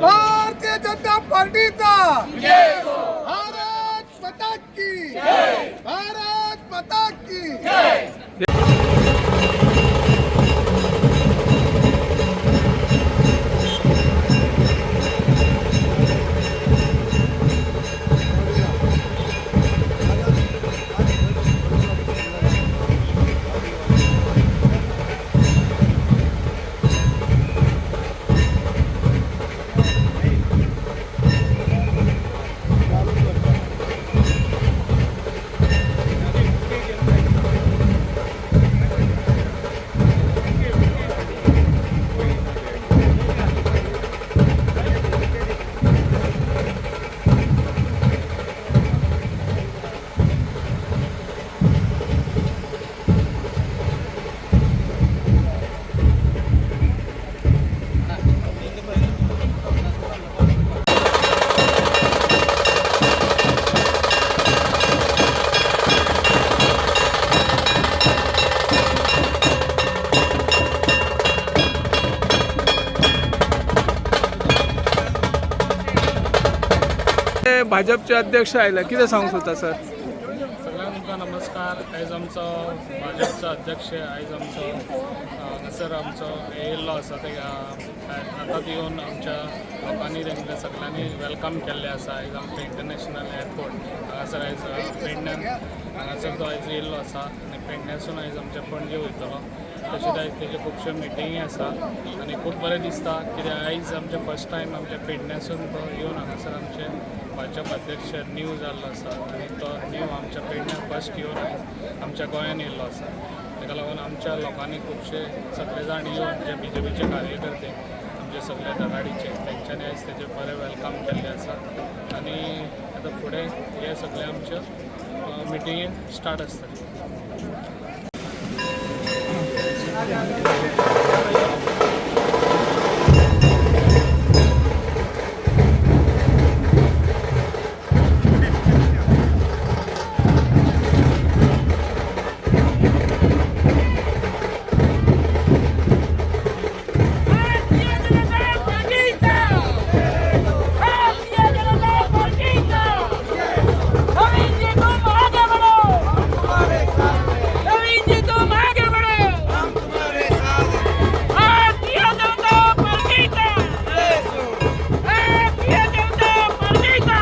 भारतीय जनता पार्टीचा, भारत माता की, भारत माता की. भाजपचे अध्यक्ष आयला, कितें सांगूंक सोदता सर? सगळ्यांक नमस्कार. आयज आमचो भाजपचो अध्यक्ष आयज आमचो हांगासर आमचो येयल्लो आसा. ते आतांच येवन आमच्या लोकांनी तांकां सगळ्यांनी welcome केल्लें आसा. आयज आमचें इंटरनॅशनल एअरपोर्ट हांगासर आयज पेडण्यान हांगासर तो आयज येयल्लो आसा आनी पेडण्यासून आयज आमच्या पणजे वयतलो. तशेंच आयज तेज्यो खुबश्यो मिटिंगी आसा आनी खूब बरें दिसता कित्याक आयज आमचें फर्स्ट टायम आमच्या पेडण्यासून तो येवन हांगासर आमचे भाजप अध्यक्ष न्यू जाल्लो आसा आनी तो न्यू आमच्या पेडण्यां फर्स्ट येवन आयज आमच्या गोंयान येयल्लो आसा. ताका लागून आमच्या लोकांनी खुबशे सगळे जाण येवन जे बीजेपीचे कार्यकर्ते आमचे सगळे धडाडीचे तेंच्यांनी आयज तेजें बरें welcome केल्लें आसा आनी आतां फुडें हे सगळे आमच्यो मिटिंगे स्टार्ट आसतली. भारतीय जनता पार्टीचा, भारतीय जनता पार्टीचा. नवीन जी, तुम आगे बढ़ो. नवीन जी, तुम आगे बढ़ो. भारतीय जनता पार्टीचा, भारतीय जनता पार्टीचा.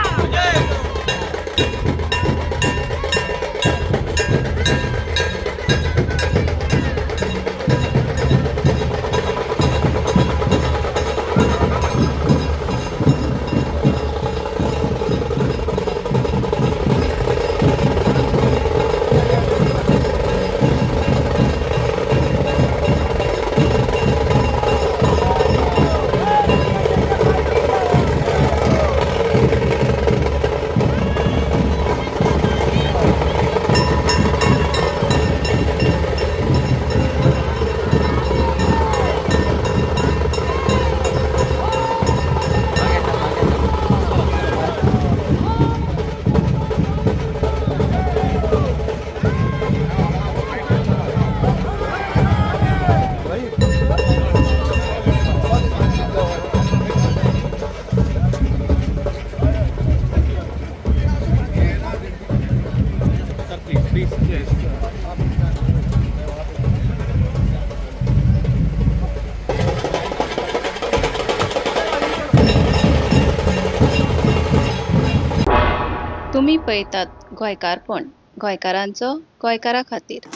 तुमी पळयतात गोंयकारपण, गोंयकारांचो गोंयकारा खातीर.